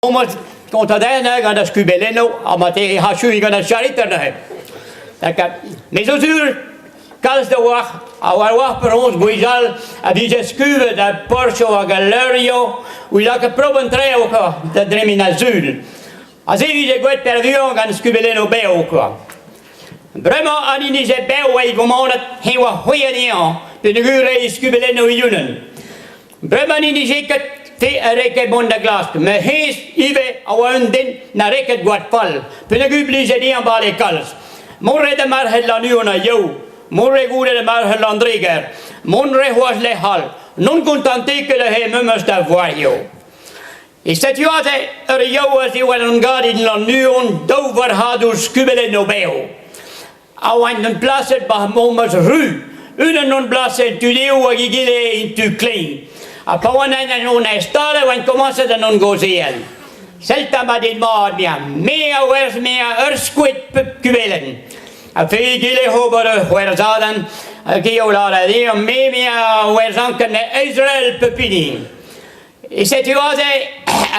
Homañ kontadenn gant ar skubelennoù ha marteze achuiñ gant ar chariter neuze. Me zo sur kalz da oar a oa war penaos gwechall a vije skubet ar porzhioù hag al leurioù ouzh lakaat prop an traoù kwa da dremen ar sul. Ha se vije gwraet peurvuiañ gant skubelennoù bev kwa. Bremañ an hini ze bev eo gomanet eñ oa c'hwi anezhañ peogwir eo skubelennoù e-unan. Bremañ n'en dije ket te a reket mont da glask, met hennezh ivez a oa un den na reket gwad fall, peogwir blije dezhañ bale kalz. Mont 'rae da marc'had Lannuon ha Yaou, mont 'rae goude da marc'had Landreger, mont 'rae c'hoazh lec'h all, n'on kontante ket neuze memes da voaioù. E setu aze ur Yaou a ziwall an gad en Lannuon daou varc'hadour skubelennoù bev. A oant en plaset 'ba memes ru. Unan on blaset tu dehou hag egile en tu kleiz. Ha pa oan en on stad e oan komañset en on gaozeal. Sell 'ta ma den mat, mea, me a werzh mea ur skoed pep kubelenn. Ha fe egile ober ur c'hwerzadenn, hag eo lâret dezhañ, me me a werzhan ket Israel pep hini. E setu aze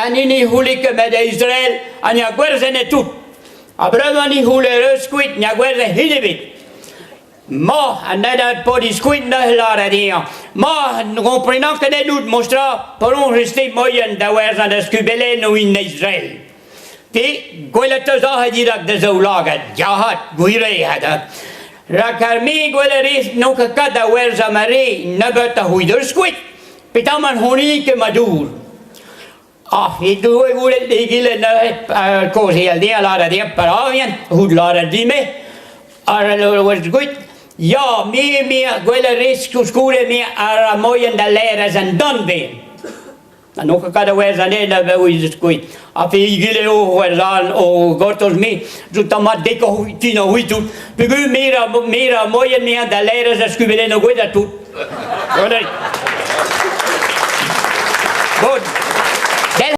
an hini c'houlle ket met Israel ha ne gwerzhen e tout. Ha bremañ ni c'houlle eus kuit ne gwerzhe hini ebet. Ma, an ned paotr diskuit neuze lâret dezhañ. Ma, ne gomprenan ket ennout, monstra, penaos ez te moien da werzhañ da skubelennoù in Israel. Te, gwelet eus aze dirak da zaoulagad, yac'had, gwir eo, ha Rak ar me gwelet rez n'on ket kat da werzhañ ma re nebeut a c'houit eus kuit. Petamant hon ket ma dour. Ah, e doue goulet egile neuze, kaozeal dezhañ, lâret dezhañ petra c'hout lâret din-me. Ar oa gwit, ya, me, me, gwell a rez koulskoude me a ra moien da laerezh an danvez. Ha n'on ket kat a werzh anezhe da vezañ kuit. Ha pe egile o werzhañ o gortoz me, zo tamm mat dekoc'h tin a c'hwi tout. Peogwir me ra, me ra moien me da laerezh ar skubelennoù gwez ha tout. Bon.